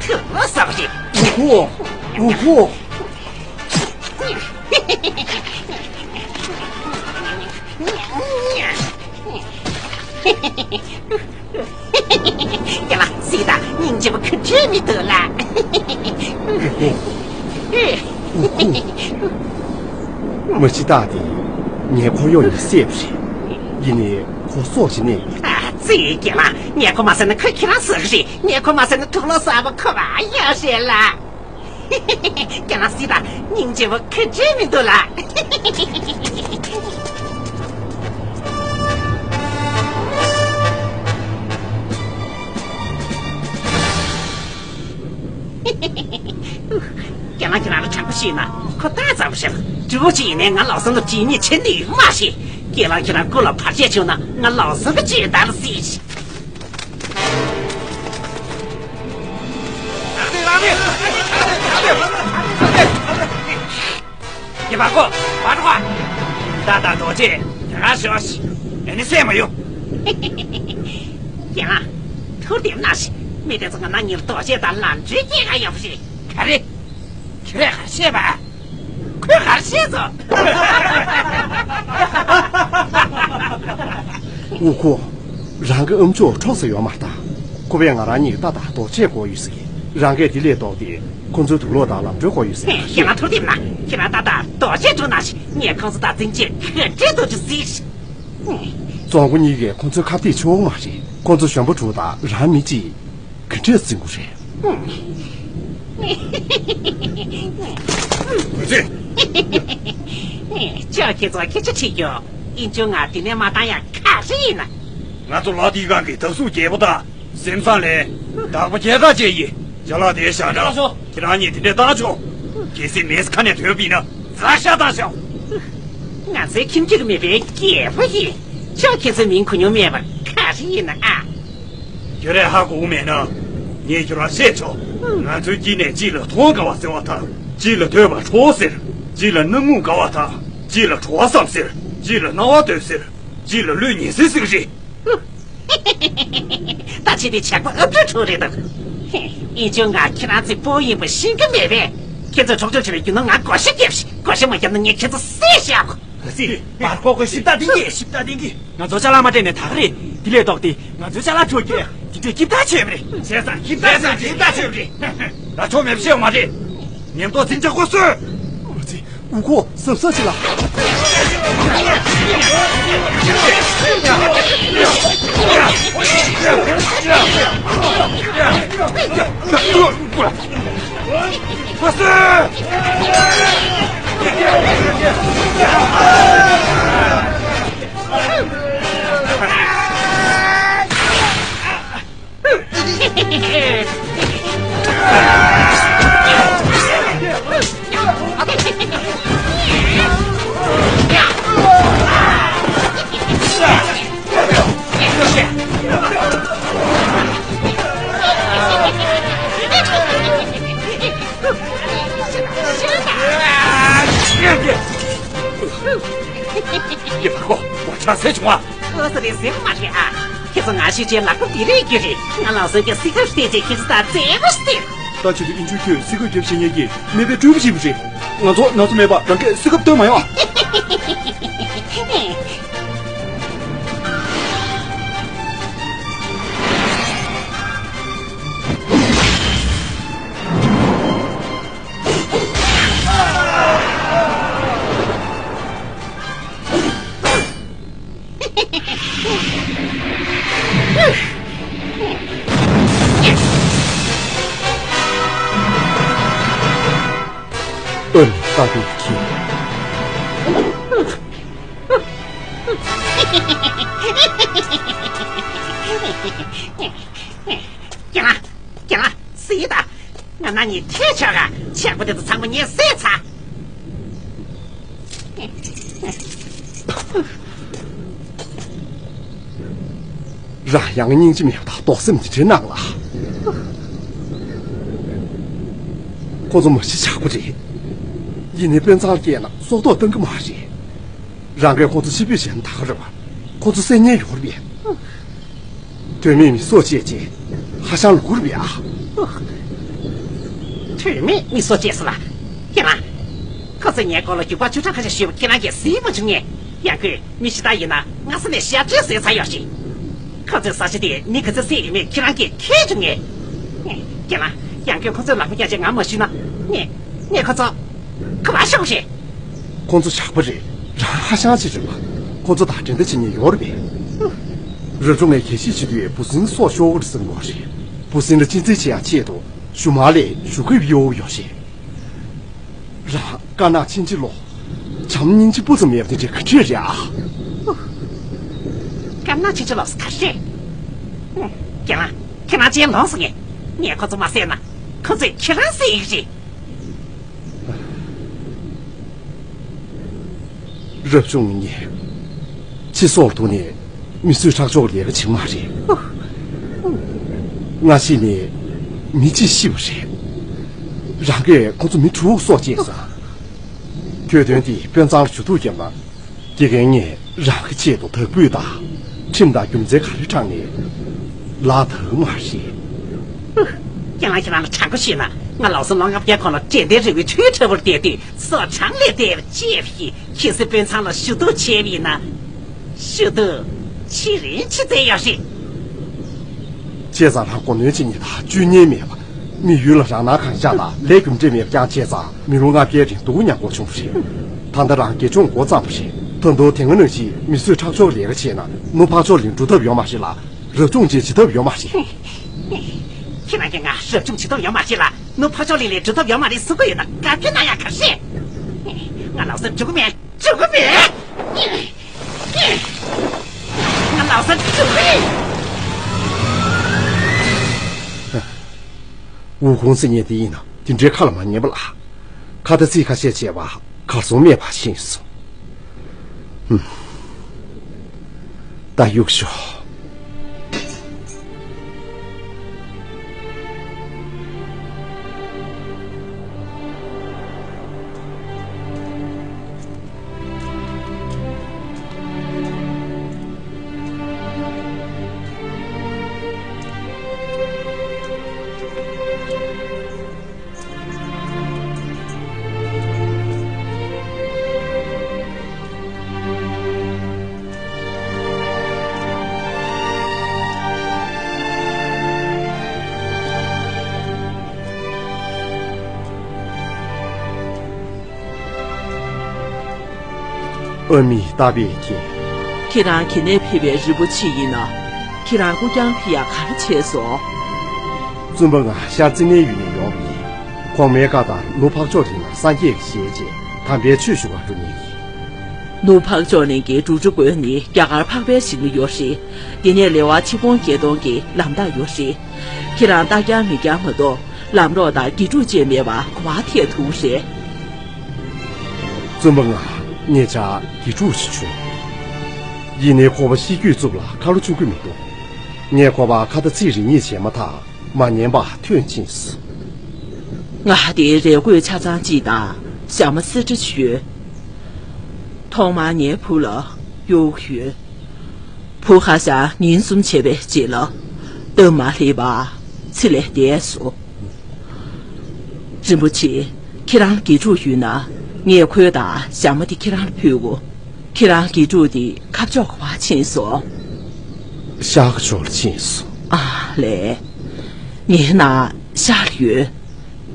ཐུགས་བློ་གསོག་ཞིག་འུ་ཧོ། འུ་ཧོ། རྒན་ལགས། སྲིད་དང་སྙིང་རྗེ་པོ་ག་འདྲས་མི་འདུག་ལགས། འུ་ཧོ། མ་གཞི་བདག་དེ་ངའི་འཁོར་གཡོག་ཡིན་ཟེར་བ་རེད། ཡིན་ནའི་ཁོ་སྲོག་ཅིག་གནས་ཡོད་རེད། ཨ་ཙི། རྒན་ལགས། ངས་ཁོ་མ་ཟེར་ན་ཁོས་ཁྱེད་རང་ཟེར་གི་རེད། ངས་ཁོ་མ་ཟེར་ན་ཐུགས་བློ་གསོག་པ་ཁོ་མ་ཡོད་རེད་ལགས། རྒན་ལགས། སྲིད་དང་སྙིང་རྗེ་པོ་ག་འདྲས་མི་འདུག་ལགས། རྒན་ལགས། ཁྱེད་རང་ལ་དྲང་པོ་བཤད་ན་ཁོ་ཏག་ཙམ་ཞིག་རེད། དྲི་བ་གཅིག་ཡིན་ནའི་ང་ལགས་སོ་ལ་དྲི་ཉེས་བྱེད་འདོད་མ་རེད། རྒན་ལགས། ཁྱེད་རང་སྐུ་ལ་བར་ཆད་བྱུང་ན་ང་ལགས་སོ་གི་ཇུས་གཏོགས་སྲིད། རྒན་ལགས། ཁོ་མ་འགྲོ་ག་ད་ད་རྡོ་རྗེ་དེ་ག་ཞོག་ཨེ་ནི་སེམས་མ་ཡོང་། རྒན་ལགས། ཐུགས་བདེ་མ་གནང་ཞིག་མི་དེ་ཚོ་ང་ན་ཉིན་རྡོ་རྗེ་དང་ལམ་འགྲོའི་སྐྱེས་ག་ཡོད་པ་རེད། ག་རེ། ཁྱེད་རས་ག་རེ་བཤད་པ། ཁོས་ག་རེ་བཤད་སོང་། འུ་ཁུ། རང་གི་ཨམ་ཅོག་འཕྲོག་ས་ཡོད་མ་རེད་ད། ཁོ་པས་ང་རང་གཉིས་ཀྱི་རྟ་དང་རྡོ་ཆས་བསྐོར་ཡོད་ཟེར་གི། རང་གིས་དེ་ལས་ལྡོག་སྟེ་ཁོང་ཚོའི་དུག་ལོག་དང་ལམ་འགྲོའི་སྐོར་ཡོད་ཟེར་ན། ཁྱེད་རང་ཐུགས་རྗེ་གནང་། ཁྱེད་རང་ཏག་ཏག་རྡོ་རྗེ་གྲོང་ནང་བཞིན་ངས་ཁོང་ཚོ་དང་འཛིང་རྗེས་ག་འདྲའི་རྡོ་རྗེ་གཟིགས། རྫོང་མགོ་གཉིས་ཀས་ཁོང་ཚོའི་ཁ་གཏད་ཆོག་མ་རེད། ཁོང་ཚོ་གཞོན་པ་དྲུག་དང་རང་མི་གཅིག་ག་འདྲས་འཛིང་དགོས་རེད། ཨུ་ཙི། ཅོ་ཁྱེད་ཚོ་སྐད་ཆ་དྲིས་རྒྱུ། ཨིན་ཅུ་ང་འདི་ནས་མ་བཏང་ཡ་ག་རེ་ཡིན་ན། ང་ཚོ་ལ་དེའི་སྒང་གི་དག་སུ་རྒྱལ་པོ་དང་། སེམས་བཟང་ལས། བདག་པོ་རྒྱལ་དར་བཅས་ཡིན། ཅ་ལག་དེ་བཞག་འདྲ། ཁྱེད་རང་གཉིས་དེ་འདྲས་བཏང་ཆོག་གལ་སྲིད་མེས་ཁ་ནས་ཐོན་པ་ཡིན་ན་ཚ་ཤ་བཏང་ཤོག་ང་ཚོའི་ཁྱིམ་རྒྱུད་མེད་པའི་རྒྱལ་པོ་ཡིན། ཅོ་ཁྱེད་ཚོའི་མིང་གོ་མྱོང་མེད་པ་ག་རེ་ཡིན་ན་ཨ། ཁྱོད་རས་ཧ་གོ་མེད་ན། ངས་ཁྱོད་རང་བཤད་ཆོག་ང་ཚོའི་དཀྱིལ་ནས་གཅིག་ལ་མཐོང་དཀའ་བ་ཟེར་བ་དང་། གཅིག་ལ་ཐོས་པ་ཁྲོ་ཟེར། གཅིག་ལ་སྣང་ངུ་དགའ་བ་དང་། གཅིག་ལ་བྲོ་བ་བསམ་ཟེར། གཅིག་ལ་སྣང་བ་འདོད་ཟེར། གཅིག་ལ་གླུ་ཉན་ཟེར་ཟེར་གི་རེད། ད་ཁྱེད་དེ་ཇག་པ་ཨབ་ཕྲུག་ཕྲུག་རེད་འདུག་ཨིན་ཅུ་ང་ཁྱེད་རང་ཚོའི་སྤོ་ཡིན་པ་ཤེས་ཀྱི་མེད་པས། ཁྱེད་ཚོས་གྲོགས་ཆོག་བྱས་པའི་རྒྱུ་ནོར་ང་བགོ་བཤའ་བརྒྱབ་ཤིག་བགོ་བཤའ་མ་བརྒྱབ་ན་ངས་ཁྱེད་ཚོ་བསད་བཞག་ཨ་ཙི། བར་ཁོག་གི་ཞིབ་ལྟ་ལྡིང་གི་ཞིབ་ལྟ་ལྡིང་གི་ང་ཚོ་ཅ་ལག་མ་སྤྲད་ནས་ད་ག་རེད། དེ་ལས་ལྡོག་སྟེ་ང་ཚོའི་ཅ་ལག་འཕྲོག་རྒྱུ་དེ་འདྲའི་སྐྱིད་ཐག་ཆོད་པ་རེད། བྱས་ཙང་སྐྱིད་ཐག་ཆོད་སྐྱིད་ཐག་ཆོད་པ་རེད། ད་ཆོག་མེད་པ་བཤད་ཡོད་མ་རེད། ཉེན་རྟོག་འཛིན་གྲྭ་སྐོར་སོས། ཨ་ཙི། དབུ་ཁོག་གཟབ་གཟབ་བྱེད་ལ། སྐོར་སོས། ཡ་བར་ཁོ་ངོ་ཆ་ཟེར་བྱུང་བ། ཨོ་སི་རེད་ཟེར་མ་རེད་ཨ། ཁྱེད་ཚོ་ང་ཤི་ཆེ་ལག་པ་འདི་རེད་རྒྱུ་རེད། ང་ལག་སོན་གྱི་སི་ཁར་བལྟས་ཚེ་ཁྱེད་ཚོ་དང་བཙན་པོ་སྟེར། ད་ཆེད་དུ་ཨིན་ཆུ་ཁྱོད་སི་ཁར་རྒྱབ་བྱེད་ཉེས་ཀྱི་མེད་པའི་སྤྲུལ་པ་བྱེད་པ་རེད། ང་ཚོ་ན་ཚོད་མེད་པ་རང་གིས་སི་ཁར་སྟོན་མ་ཡོང་ཨ། ཨོན་ལྟ་དུས་ཁྱེད། རྒན་ལགས། རྒན་ལགས། སྲིད་ད། ང་ན་ནི་ཐེ་ཆོག་ག་ཆག་པ་དེ་ཚོ་ཚང་མ་ངས་བསད་ཚར། རང་ཡང་སྙིང་རྗེ་མེད་པ་དང་རྡོག་སེམས་འདི་འདྲའི་ནང་ལ། ཁོ་ཚོ་མ་གཞི་ཇག་པ་རེད། ཡིན་ནའི་དཔོན་ཚང་ལ་སྐྱེས་ན་སྲོག་ཐོག་བཏང་གི་མ་རེད། རང་གིས་ཁོ་ཚོ་ཕྱིར་འབུད་བྱས་ན་ད་ག་རེད་པ། ཁོ་ཚོ་བསད་ཉེན་ཡོད་རེད་པས། དོན་མེད་མི་སྲོག་བཅད་ཅེས་ཧ་ཤང་ལུག་རེད་པས་ཨ། དོན་མེད་མི་སྲོག་བཅད་ཟེར་ལ། ཁྱེད་རང་། ཁོ་ཚོས་ངའི་སྐོར་ལ་རྒྱུག་པ་བཅུ་ཕྲག་ཁ་ཤས་ཞུས་པ་ཁྱེད་རང་གིས་གཟིགས་མ་བྱུང་ངས། ཡང་ཁོས་མི་ཤི་ད་ཡིན་ན་སྔ་ས་ནས་ཞབས་ཕྱི་བཟོས་ཚར་ཡོད་ཞིང་། ཁོ་ཚོའི་ས་ཆ་དེ་མི་ག་ཚོད་བསད་ཡོད་མེད་ཁྱེད་རང་གིས་མཁྱེན་བྱུང་ངས། ཁྱེད་རང་། ཡང་ཁོས་ཁོ་ཚོའི་ལག་པ་བཀྱག་བྱས་ང་མ་ཞུས་ན། ངས། ངས་ཁོ་ཚོ། ཁ་བ་ཤོག་ཞེས། ཁོང་ཚོ་ཇག་པ་རེད། རང་ཧ་ཤང་ཅིག་རེད་པ། ཁོང་ཚོ་དང་འགྲན་ཟླ་བྱེད་མཁན་ཡོད་རེད་པས། རབ་བྱུང་ངས་གད་ཕྱིས་བྱེད་དུས་འབུ་སྲིན་སྲོག་ཤོར་གི་རེད་བསམ་གྱི་ཡོད་རེད། འབུ་སྲིན་ལ་གཅེས་འཛིན་བྱེད་ཡག་ཆེད་དུ་གཞུག་མ་ལ་ཞུ་གུ་གཡོག་ཡོད་ཞེས། རང་དཀར་ནག་ཕྱིན་ཅི་ལོག་བྱམས་སྙིང་རྗེ་སྤུ་ཙམ་མེད་པ་དེ་འདྲའི་ག་འདྲས་རེད་ཨ། དཀར་ནག་ཕྱིན་ཅི་ལོག་ཟེར་ག་རེད། ཁྱེད་རང་། ཁྱེད་རང་ཅིག་ལོངས་སུ་ངས། ངས་ཁོ་ཚོ་མ་བསད་ན། ཁོ་ཚོས་ཁྱེད་རང་བསད་ཡིན་རེད། རབ་བྱུང་ངས་ཕྱི་སོར་ཐུག་ནས་མི་གསོད་ཁྲག་སྦྱོར་ལས་ཀ་བྱེད་མ་རེད། སྔ་ཕྱི་ནས་མི་གཅིག་ཤི་བ་རེད། རང་གིས་ཁོ་ཚོ་མི་དྲུག་སྲོག་བཅད་སོང་། གྱོད་དོན་འདི་དཔོན་ཚང་ལ་ཞུ་གཏུག་བརྒྱབ་ན། དགེ་རྒན་ངས་རང་གི་ཆེད་དུ་དག་འབུད་དང་། ཁྲིམས་དང་རྒྱུ་མཚན་ག་རེ་དྲངས་ནས་ལག་འཐག་མ་རེད། ཧུ། ཁྱེད་རང་ཁྱེད་རང་ལ་དྲང་པོ་བཤད་ན་ང་ལོ་སུམ་ལོ་ལྔ་བརྒྱ་གོང་ལ་དྲན་རྟེན་རི་བོའི་ཁྲོད་ཁྲ་བོར་བསྡད་དུས་སོ་གྲང་ལས་འདས་པ་ཅེས་ཀྱིས་ཁྱེད་ཚོའི་དཔོན་ཚང་ལ་ཞུ་གཏུག་བྱས་པ་ཡིན་ན། ཞུ་གཏུག་ཕྱིར་རིན་ཆི་ཙམ་ཡོད་རེད། བྱས་ཙང་རང་མགོ་གནོན་བྱེད་མཁན་དང་སྤྱོད་ཉེན་མེད་པ། མི་ཡུལ་ལ་རང་སྣང་གང་ཤར་དང་ལས་རྒྱུ་འབྲས་མེད་པ་རྐྱང་བྱས་ཙང་། མི་ལོ་ལྔ་བརྒྱའི་རིང་སྡུག་ཉམས་པོ་བྱུང་བ་རེད། ད་ལྟ་རང་དགེ་སྦྱོང་འགོ་བརྩམས་པ་རེད། ད་དུང་དེ་སྔ་ནང་བཞིན་མི་གསོད་ཁྲག་སྦྱོར་ལས་ཀ་བྱས་ན། ནུབ་འཕགས་མཆོག་གླིང་འགྲོ་ཐབས་ཡོད་མ་རེད་ལ། རབ་བྱུང་ཅིག་བྱེད་ཐབས་ཡོད་མ་རེད། ཁྱེད་རང་གིས་ང་རབ་བྱུང་བྱེད་ཐབས་ཡོད་མ་རེད་ལ། ནུབ་འཕགས་མཆོག་གླིང་ལ་འགྲོ་ཐབས་ཡོད་མ་རེད་གསུང་གི་ཡོད་ན། དགའ་སྐྱོ་གནང་ཡག་ག་རེ་རེད། ང་ལམ་སང་འགྲོ་གི་མེད། འགྲོ་གི་མེད། ང་ལམ་སང་འགྲོ་གི་མེད། ཝུ་ཁུང་ཟེར་མཁན་དེ་ཡིན་ན་དེ་འདྲའི་ཁ་ལ་མ་ཉན་པ་ལ། ཁ་ཏ་ཚིག་ཁ་ཤས་བྱས་པ་གར་སོང་མེད་པ་ཤེས་སོང་། ཧུམ། ད་གཡུག་ཞོག་ཨ་མི་རྟག་པས་མཁྱེན། ཁྱེད་རང་ག་ནས་ཕེབས་པའི་རིན་པོ་ཆེ་ཡིན་ན། ཁྱེད་རང་སྐུ་རྐྱང་ཕེབས་ཡག་ག་རེ་བྱས་སོང་། བཙུན་པ་ང་ཤར་ཙི་ནའི་ཡུལ་ནས་ཡོང་བ་ཡིན། གོང་མའི་བཀའ་ལྟར་ནུབ་འཕགས་མཆོག་གླིང་ལ་སངས་རྒྱས་ཀྱི་ཞལ་མཇལ། དམ་པའི་ཆོས་ཞུ་བར་འགྲོ་མཁན་ཡིན། ནུབ་འཕགས་མཆོག་གླིང་གི་འབྲུག་སྒྲ་དགོན་ནི་རྒྱ་གར་འཕགས་པའི་ཞིང་ལ་ཡོད་རེད། དེ་ནས་ལེ་དབར་ཆིག་སྟོང་བརྒྱད་སྟོང་གི་ལམ་ཐག་ཡོད་རེད། ཁྱེད་རང་རྟ་རྐྱང་མི་རྐྱང་མ་གཏོགས་ལམ་རོགས་དང་དགེ་ཕྲུག་ཅིག་མེད་པར་ག་པར་ཐད་ཐུབ་རེད། བཙུན་པ་ང་ཉེ་ཆར་དགེ་ཕྲུག་ཅིག་བྱུང་། ཡིན་ནའི་ཁོ་པ་ཤེས་རྒྱུད་རྩུབ་ལ་ཁ་ལོ་ཆུང་གི་མི་འདུག་ངས་ཁོ་པར་ཁ་ཏ་ཚིག་རེ་གཉིས་བྱས་མ་ཐག་མ་ཉན་པ་ཐོན་ཕྱིན་སོང་། ང་དེ་རས་གོས་ཆ་ཚང་གཅིག་དང་ཞྭ་མོ་སེར་འདྲ་ཞིག་ཡོད། ཐོག་མར་ངའི་བུ་ལ་གཡོག་ཡོད། བུ་ཧ་ཤང་ཉིན་གསུམ་བྱས་པའི་རྗེས་ལ་སྟབས་མ་ལེགས་པར་ཚེ་ལས་འདས་སོང་། རིན་པོ་ཆེ། ཁྱེད་རང་དགེ་ཕྲུག་ཡོད་ན་ངས་གོས་དང་ཞྭ་མོ་དེ་ཁྱེད་རང་ལ་ཕུལ་གོ། ཁྱེད་རང་དགེ་ཕྲུག་དེ་ཁ་ཕྱོགས་ག་པར་ཕྱིན་སོང་། ཤར་ཕྱོགས་ལ་ཕྱིན་སོང་། ཨ་ལས། ངའི་ནང་ཤར་ལ་ཡོད།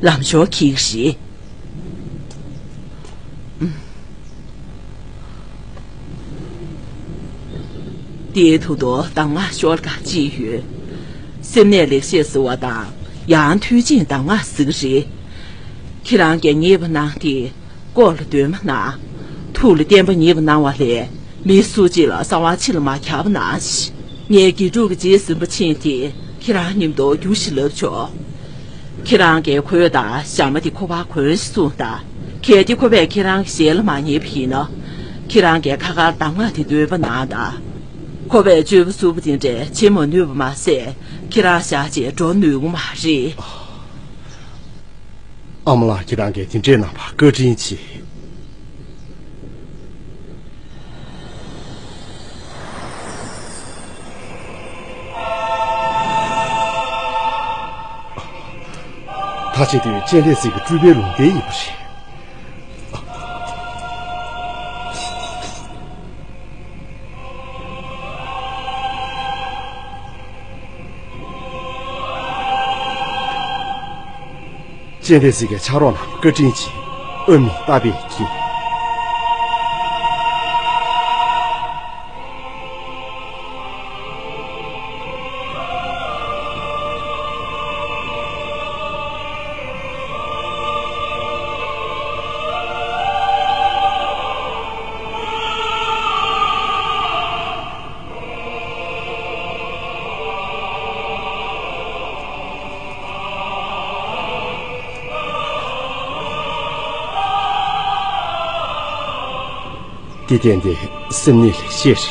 ལམ་ཞོར་འཁྱེར་གྱི་རེད། དེའི་ཐོག་ཏུ་གདམས་ངག་ཤོ་ལོ་ཀ་གཅིག་ཡོད། སེམས་ནད་ལེགས་བཤད་ཟེར་བ་དང་ཡང་མཐུ་ཆེན་གདམས་ངག་ཟེར་གྱི་རེད། ཁྱེད་རང་གིས་ངེས་པ་གནང་སྟེ་སྐོར་ལ་འདོན་མ་གནང་། ཐུགས་ལ་བརྟན་པ་ངེས་པ་གནང་བ་ལས་མི་སུ་གཅིག་ལ་གསང་བ་ཕྱི་ལ་མ་གྱར་བ་གནང་ཞིག་ངའི་དགེ་ཕྲུག་གི་རྗེས་ཟིན་པ་ཕྱིན་ཏེ་ཁྱེད་རང་མཉམ་དུ་རྒྱུགས་ཤིག་ལབ་ཆོག་ཁྱེད་རང་གིས་གོས་དང་ཞྭ་མོ་དེ་ཁོ་པར་གོན་ཞིག་གསུངས་དང་། གལ་ཏེ་ཁོ་པས་ཁྱེད་རང་གི་ཞལ་ལ་མ་ཉན་པ་ཡིན་ན། ཁྱེད་རང་གིས་ཁ་ཁར་གདམས་ངག་དེ་འདོན་པ་གནང་དང་། ཁོ་པས་སྤྱོད་པ་རྩུབ་པོ་དེ་འདྲས་བྱེད་མ་ནུས་པ་མ་ཟད། ཁྱེད་རང་བཞག་རྗེས་འགྲོ་ནུས་ཀྱི་མ་རེད། ཨ་མ་ལགས། ཁྱེད་རང་གིས་དེ་འདྲས་གནང་བར་བཀའ་དྲིན་ཆེ། ད་ཅི་དེ་སྤྱན་རས་གཟིགས་ཀྱི་སྤྲུལ་པའི་ལུང་བསྟན་ཡིན་པ་རེད། སྤྱན་རས་གཟིགས་ཀྱི་ཕྱག་རོགས་རྣམས་བཀའ་དྲིན་ཆེ། ཨ་མི་རྟག་པས་མཁྱེན། དེ་གཏན་གཏན་སེམས་ནད་ལེགས་བཤད་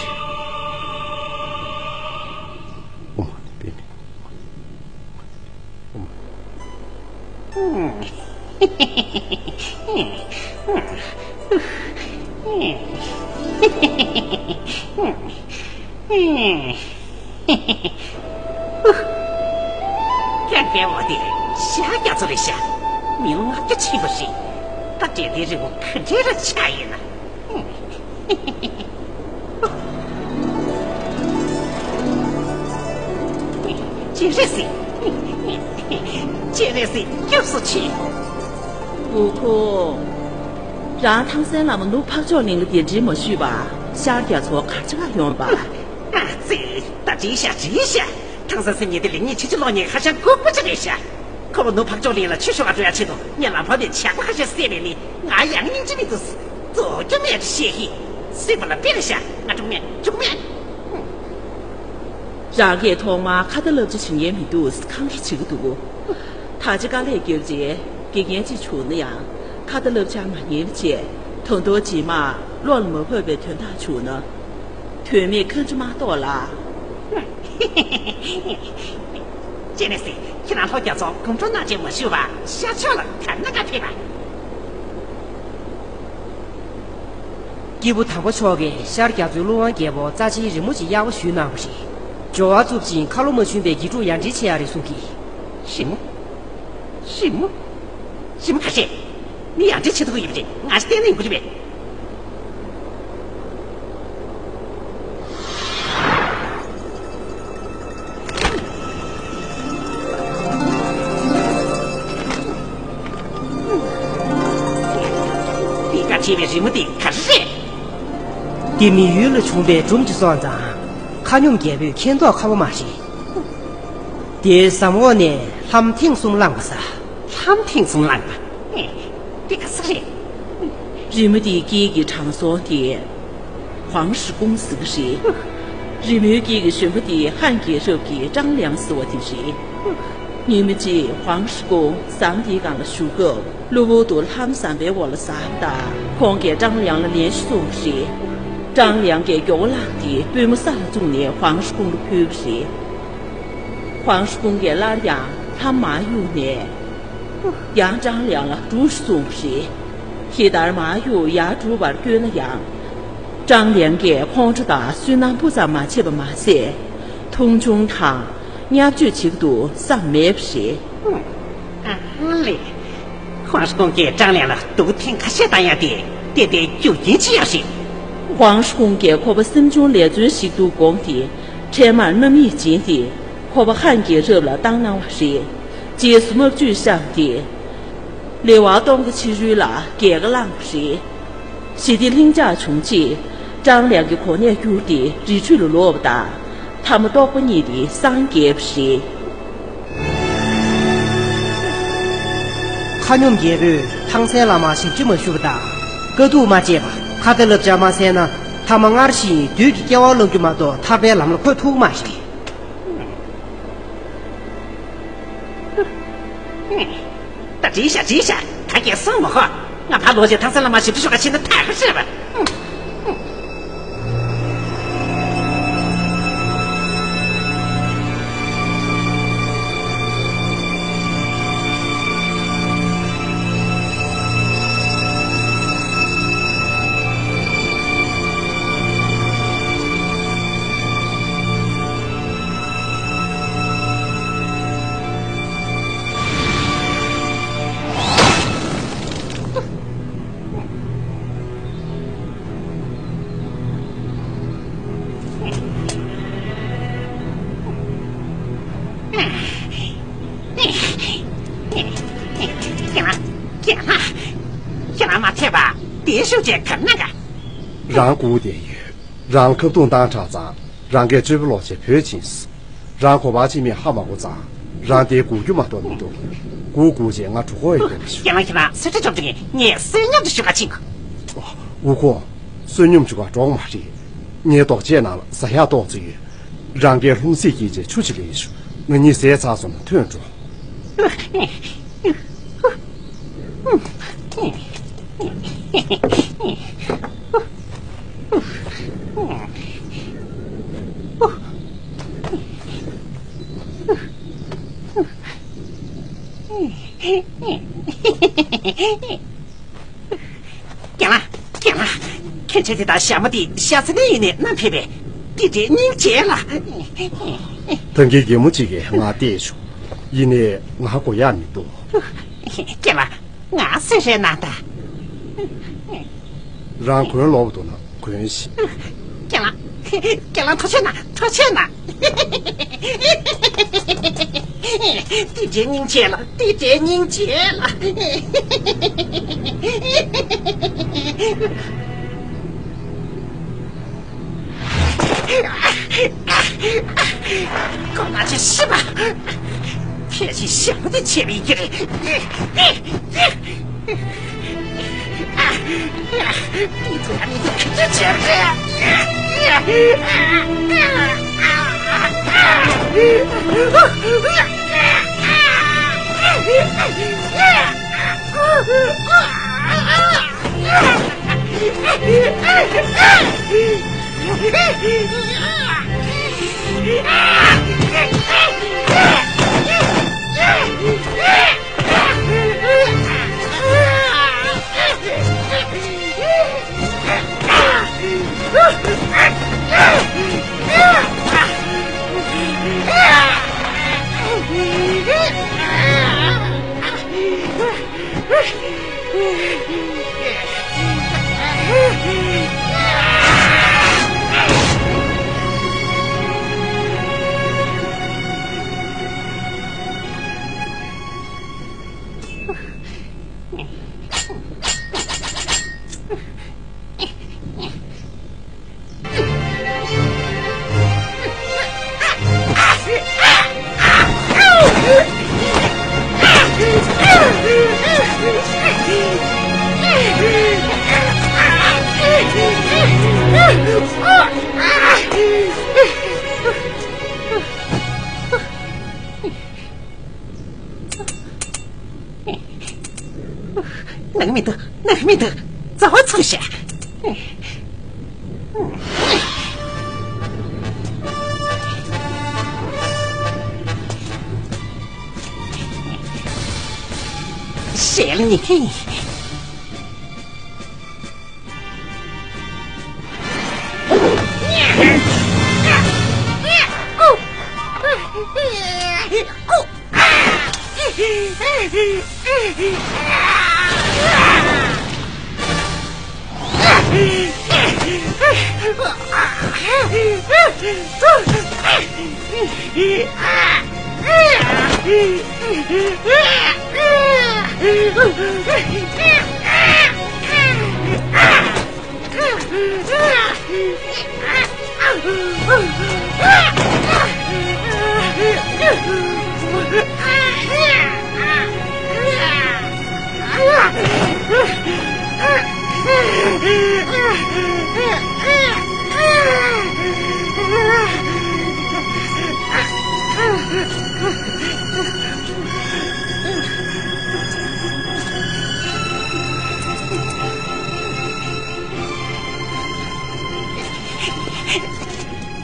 རེད། ཨོཾ་མ་ཎི་པདྨེ། ཀྱང་པའི་འོ་དེ་ཤ་རྒྱ་མཚོ་རེད་ཤག་མི་ལོ་ལྔ་བརྒྱ་ཕྱིན་པ་རེད། ད་འདྲེ་ལྡན་རི་བོ་ག་འདྲའི་ར་ཆགས་ཡོད་ན། སྤྱན་རས་གཟིགས། སྤྱན་རས་གཟིགས་སྐྱབས་སུ་མཆི། ཨུ་ཁུ། རང་ཐང་སན་བླ་མ་ནུབ་འཕགས་མཆོག་གླིང་ལ་གདན་འདྲེན་མ་ཞུས་པར་ཤར་རྒྱ་མཚོར་ག་རེ་བྱེད་ག་ཡོང་པ། ཨ་ཙི། ད་འགྲིག་ཤག་འགྲིག་ཤག་ཐང་སན་སེམས་ཉིད་དེ་ལེགས་ཉེས་ཕྱིན་ཅི་ལོག་ཉེས་ཁ་ཤས་དགོས་པ་ཅིག་རེད་ཤག་ཁོ་པ་ནུབ་འཕགས་མཆོག་གླིང་ལ་ཆོས་ཞུ་ག་འགྲོ་ཡ་ཆེད་དུ་ངས་ལམ་བར་ནས་ཇག་པ་ཁ་ཤས་བསད་པས་ནི་ང་ཡང་སྙིང་རྗེ་མི་འདུག་རྫོགས་རྒྱུ་མེད་ཅེས་བཤད་ཀྱི། སྲིད་པ་ལ་དཔེ་རེད་ཤག་ང་འགྲོ་ངས་འགྲོ་ངས། རང་གིས་ཐོག་མར་ཁ་ཏ་ལབ་ཅིག་བྱེད་ཉན་མི་འདུག་ཁམས་ར་བྱེད་ཀྱི་འདུག་ད་ཅི་དཀའ་ལས་བརྒྱབ་རྗེས་དགེ་རྒན་ཅིག་བྱུང་ན་ཡང་ཁ་ཏ་ལབ་ཆགས་མ་ཉན་བྱས། ད་དུང་རྗེས་མ་བློ་ལ་མ་བབས་པའི་དོན་དག་བྱུང་ན། དོན་མེད་ཁ་འདྲི་མ་གཏོགས་ལ། སྤྱན་རས་གཟིགས། ཁྱེད་རང་ལྷོ་རྒྱ་མཚོ་དགོང་དྲོ་གནང་བྱས་མ་ཞུས་པར་ཤར་ཕྱོགས་ལ་ག་ན་ག་ཕེབས་པ། སྐྱེས་བུ་དམ་པ་མཆོག་གིས་ཤར་རྒྱ་མཚོའི་ཀླུ་དབང་རྒྱལ་པོར་རྩ་ཆེའི་རི་མོ་ཅིག་གཡར་པ་ཞུས་གནང་བ་རེད། སྦྱོར་བ་བཙུགས་ཤིང་ཁ་ལོ་མ་ཞུན་པའི་དགེ་ཕྲུག་ཡར་འདྲེན་བྱེད་ཡག་རེད་གསུང་གི། རི་མོ། རི་མོ། རི་མོ་ག་ཤེད། ནི་ཡར་འདྲེན་བྱེད་ཐུབ་ཀྱི་ཡོད་པ་རེད། ང་ཞིག་བལྟས་ན་ཡོང་གི་རེད་པས། འདི་ག་བྲིས་པའི་རི་མོ་འདི་ག་རེ་རེད། འདི་མི་ཡུལ་ལ་བྱུང་བའི་སྒྲུང་ཅིག་སོང་ཙང་། མཁའ་སྙོམས་རྒྱལ་པོས་མཁྱེན་མདོག་ཁ་པོ་མ་རེད། དེའི་ཟམ་འོག་ནས་ལྷམ་ཐེངས་གསུམ་བླངས་པ་ས། ལྷམ་ཐེངས་གསུམ་བླངས་པ། ཨེ། འདི་ག་ས་རེད། རི་མོ་འདིའི་དཀྱིལ་གྱི་དྲང་སྲོང་དེ། ཧོང་ཧྲི་ཀུང་ཟེར་གྱི་རེད། རི་མོའི་དཀྱིལ་གྱི་གཞོན་པ་དེ་ཧན་གྱི་རབས་ཀྱི་ཀྲང་ལིའང་ཟེར་བ་དེ་རེད། ཉིན་མ་གཅིག་ཧོང་ཧྲི་ཀུང་ཟམ་དེའི་སྒང་ལ་བཞུགས་སྐབས། གློ་བུར་དུ་ལྷམ་ཟམ་པའི་འོག་ལ་ཟགས་པ་དང་། ཁོང་གིས་ཀྲང་ལིའང་ལ་ལན་ཞིག་གསུངས་པ་རེད། ཀྲང་ལིའང་གིས་མགྱོགས་པོ་བླངས་ཏེ་པུས་མོ་ས་ལ་བཙུགས་ནས་ཧོང་ཧྲི་ཀུང་ལ་ཕུལ་བ་རེད། ཧོང་ཧྲི་ཀུང་གིས་སླར་ཡང་ལྷམ་མར་གཡུགས་ནས། ཡང་ཀྲང་ལིའང་ལ་སྒྲུག་གསུངས་པ་རེད། ཇི་ལྟར་མར་གཡུགས་ཡར་སྒྲུག་པར་བསྐྱོད་ན་ཡང་། ཀྲང་ལིའང་གིས་ཁོང་ཁྲོ་དང་སུན་སྣང་སྤུ་ཙམ་མ་བྱས་པ་མ་ཟད། མཐོང་ཆུང་དང་བརྙས་བཅོས་བྱེད་དུ་བསམ་མེད་པ་རེད། ཨ་ལེ། ཧོང་ཧྲི་ཀུང་གིས་ཀྲང་ལིའང་ལ་སྡུག་ཐེངས་ཁ་ཤས་བཏང་ཡག་དེ་ཏན་ཏན་རྒྱུ་རྐྱེན་ཅིག་ཡོད་རེད། ཧོང་ཧྲི་ཀུང་གིས་ཁོ་པ་སེམས་ཆུང་ལས་བརྩོན་ཞིག་འདུག་དགོངས་ཏེ། འཕྲལ་མར་རྣམ་གཡེང་བྱས་ཏེ། ཁོ་པ་ཧན་གྱི་རབས་ལ་བཏང་གནང་བ་རེད། རྗེས་སུ་དམག་ཇུས་བཤམས་ཏེ། ལེ་དབར་སྟོང་ཕྲག་ཕྱི་རོལ་ལ་རྒྱལ་ཁ་བླངས་པ་རེད། ཞི་བདེ་ལྷིང་འཇགས་བྱུང་རྗེས། ཀྲང་ལིའང་གི་གོ་གནས་བསྒྱུར་ཏེ་རི་ཁྲོད་ལ་ལོག་པ་དང་། མཐའ་མ་རྟོགས་པ་རྙེད་དེ་སངས་རྒྱས་པ་རེད། མཁའ་སྙོམས་རྒྱལ་པོས་ཐང་སན་བླ་མར་ཞབས་ཕྱི་མ་ཞུས་པ་དང་། དཀའ་སྡུག་མ་སྤྱད་པར་ཁ་ཏ་ལབ་ཅིག་མ་བསད་ན། མཐའ་མ་སྔར་བཞིན་བདུད་ཀྱི་སྐྱེ་བ་བླང་རྒྱུ་མ་གཏོགས་ཐར་པའི་ལམ་ལ་འཁོད་ཐུབ་ཀྱི་མ་རེད། ད་འགྲིག་ཤག་འགྲིག་ཤག་ག་གེ་སོང་མ་ཧོ། ང་ཕར་ལོག་རྗེས་ཐང་སན་བླ་མར་ཞབས་ཕྱི་ཞུ་ག་ཕྱིན་ན་ད་ག་རེད་པ། རྒན་ལགས། རྒན་ལགས། ཁྱེད་རང་མ་ཐད་པ་དེའི་ཤུགས་ཀྱིས་ག་ན་ག་རང་སྒུག་བསྡད་ཡོད། རང་ལ་ཁ་རྡུང་བཏང་དྲགས་ཙང་རང་གིས་སྤྱོད་པ་ལོག་བྱས་བུད་ཕྱིན་སོང་། རང་གོ་བ་ཅིག་མེད་ཧ་མ་གོ་ཙང་རང་དེ་སྒུག་རྒྱུ་མ་གཏོགས་མི་འདུག་སྒུག་སྒུག་བྱས་ང་གྲོད་ཁོག་ཡང་བརྒྱབ་པ་བྱུང་། རྒན་ལགས་ཁྱེད་རང་གསོལ་ཇ་ཅོག་ཅིག་ངས་བསོད་སྙོམས་དེ་ཞུ་ག་ཕྱིན་གོ། ཨོ། ཨུ་ཁུ། བསོད་སྙོམས་ཞུ་ག་འགྲོ་གི་མ་རེད། ངའི་རྡོག་ཆས་ནང་ལ་ཟ་ཡག་ཏོག་ཙམ་ཡོད། རང་གིས་ལྷུང་བཟེད་བསྐྱེད་བྱས་ཆུ་ཅིག་ལེན་ཤོག་ང་གཉིས་ཟས་ཚར་སོང་ན་ཐོན་འགྲོ། རྒན་ལགས། རྒན་ལགས། ཁྱེད་ཆ་དེ་དང་ཞྭ་མོ་དེ་ཤ་ཚ་ནས་ཡིན་ནས་བསྣམས་ཕེབས་པས། དེ་འདྲའི་སྙིང་རྗེ་ལ། ད་གིན་རྒན་མོ་གཅིག་གིས་ང་བལྟས་བྱུང་། ཡིན་ནའི་ང་གོ་ཡག་མི་འདུག་རྒན་ལགས། ང་གསོལ་རས་གནང་དང་། རང་གོན་ལོག་འདུག་ན་གོན་ཞིག་རྒན་ལགས། རྒན་ལགས་ཐུགས་རྗེ་གནང་། ཐུགས་རྗེ་གནང་། དེ་འདྲའི་སྙིང་རྗེ་ལ། དེ་འདྲའི་སྙིང་རྗེ་ལ། ཁོ་ན་ཆེ་ཤི་བ། ཁྱེད་ཀྱིས་ཞེ་པོ་དེ་བྱས་པའི་ཡིན་གྱི་རེད། དེ་ཚོ་ཡང་མི་འདུག་ཅི་བྱས་རེད། ནང་མི་འདུག་ནང་མི་འདུག་རྩ་བ་ཚང་ཤག་ཞལ་ནི། རྒན་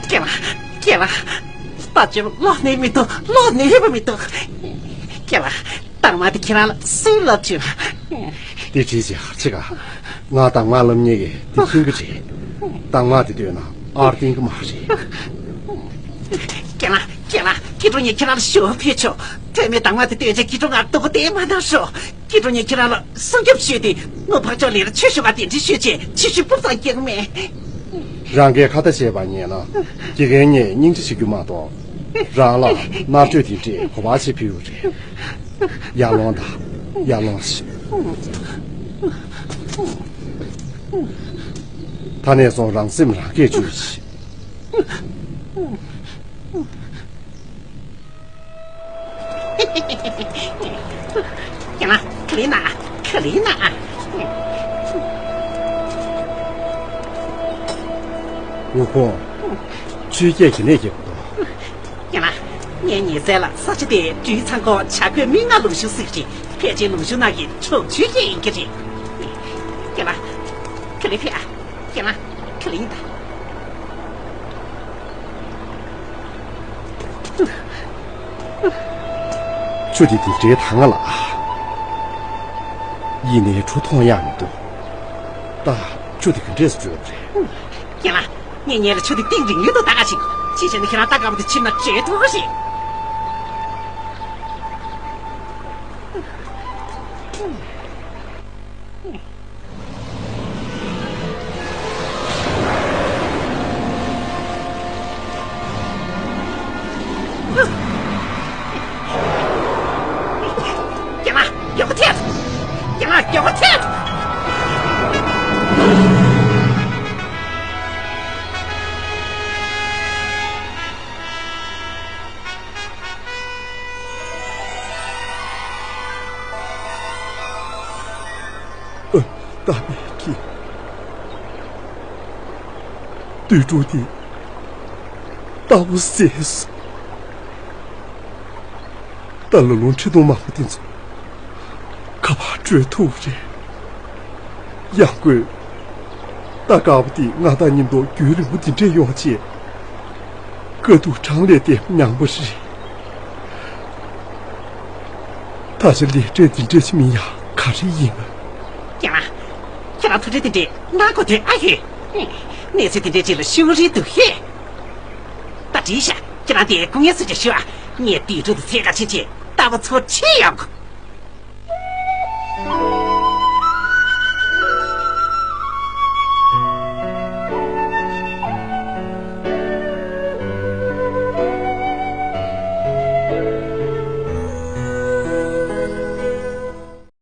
ལགས། རྒན་ལགས། ད་ཅི་ལོག་ནས་མི་འདུག་ལོག་ནས་ཡོད་པ་མི་འདུག་རྒན་ལགས། རྟགས་མ་དེ་ཁྱེད་རང་ལ་སུས་ལབ་བྱུང་། དེ་བྲིས་ཀྱི་ཧར་ཆེ་ག་ང་དང་ང་ལམ་གཉིས་ཀས་དེ་མཁྱེན་གི་རེད། དང་མ་དེ་ལྟོས་ན་ཨར་ཏིང་གི་མ་རེད། རྒན་ལགས། རྒན་ལགས། སྐྱིད་གྲོང་ཉིད་ཁྱེད་རང་ལ་ཞུ་བ་ཕུལ་ཆོག་ཐོན་མི་དང་མ་དེ་ལྟོས་བྱས་སྐྱིད་གྲོང་ང་སྡུག་པོ་དེ་མ་གནང་ཤོག་སྐྱིད་གྲོང་ཉིད་ཁྱེད་རང་ལ་སྲུང་སྐྱོབ་ཞུས་ཏེ་ངོ་འཕགས་ཕྱོགས་ལས་ཆོས་ཞུ་བ་དེ་འདྲ་ཞུས་བྱས་ཆོས་ཞུ་སྤུབ་ཙང་རྒྱག་མེད། རང་གིས་ཁ་ཏ་བྱས་པ་ཉན་ན་དགེ་རྒན་ངས་སྙིང་རྗེ་བྱེད་རྒྱུ་མ་གཏོགས་རང་ལ་མནར་གཅོད་དེ་འདྲས་གོ་བ་ཆེ་ཕུལ་ཡོད་རེད། ཡར་ལོངས་དང་། ཡར་ལོངས་ཤིག་ད་ནས་བཟུང་རང་སེམས་རང་གིས་བཅོས་ཤིག་རྒན་ལགས། ག་ལེར་ན། ག་ལེར་ན། ཝུའུ་ཧུང་། ཆུ་སྐྱེས་ཀྱི་ནས་སྐྱེས་པ་དང་། རྒན་ལགས། ངའི་ཉེ་ཚན་ལ་ས་ཆ་དེ་སྦྲུལ་ཚང་ཁོག་བྱ་རྒོད་མི་ལྔ་ལུང་གཤོང་ཟེར་གྱི་རེད། ཕལ་ཆེར་ལུང་གཤོང་ནང་གི་གྲོག་ཆུའི་སྐད་ཡིན་གྱི་རེད། རྒན་ལགས། ག་ལེར་ཕེབས་ཨ། རྒན་ལགས། ག་ལེར་ཡིན་ད། ཆུ་དེ་དེ་འདྲའི་དྭངས་ང་ལ། ཡིན་ནའི་གྲུ་མཐོང་ཡག་མི་འདུག་ད་ཆུ་དེ་ག་འདྲས་སུ་བྲོས་པ་རེད། རྒན་ལགས། ངས་ཉལ་ལ་ཆུ་དེ་གཏིང་རིང་ཡོད་དོ་ད་ག་ཅིག་ཅི་བྱས་ན་ཁྱེད་རང་ལྟ་སྐབས་དུ་ཕྱིན་ན་བྲོས་ཐུབ་པ་རེད། ད་མེད་ཀི། དུད་འགྲོ་དེ་ལྟ་བུ་ཟེར་སོང་། ད་ལོ་ལོན་ཁྲི་སྟོང་མང་པོ་དེ་ཚོ་ག་པར་བྲོས་ཐུབ་རེད། ཡང་སྒོས། ད་དཀར་པོ་དེ་ང་དང་མཉམ་དུ་རྒྱུན་རིང་པོ་འདི་འདྲས་ཡོང་ཆེད། དཀའ་སྡུག་གྲངས་ལས་ཏེ་མྱངས་པ་རེད། ད་ཆ་ལས་འབྲས་འདི་འདྲས་ཅིག་མིན་ཡང་ག་རེ་ཡིན། ཡང་ན། ཁྱེད་རང་ཐུགས་འདྲེ་འདི་འདྲས་གནང་དགོས་དོན་ཨ་ཡོད། གནས་ཚུལ་འདི་འདྲས་ཅིག་ལ་ཤུགས་རེ་འདུག་ཧེ། ད་བྲིས་ཤག་ཁྱེད་རང་དེ་སྐུ་ངལ་གསོ་རྒྱུ་ཞུ་ཨ། ངས་དུད་འགྲོ་དེ་ཚེ་ག་ཆེ་ཆེ་ལྟ་བུ་ཚོ་ཁྲིད་ཡོང་གོ།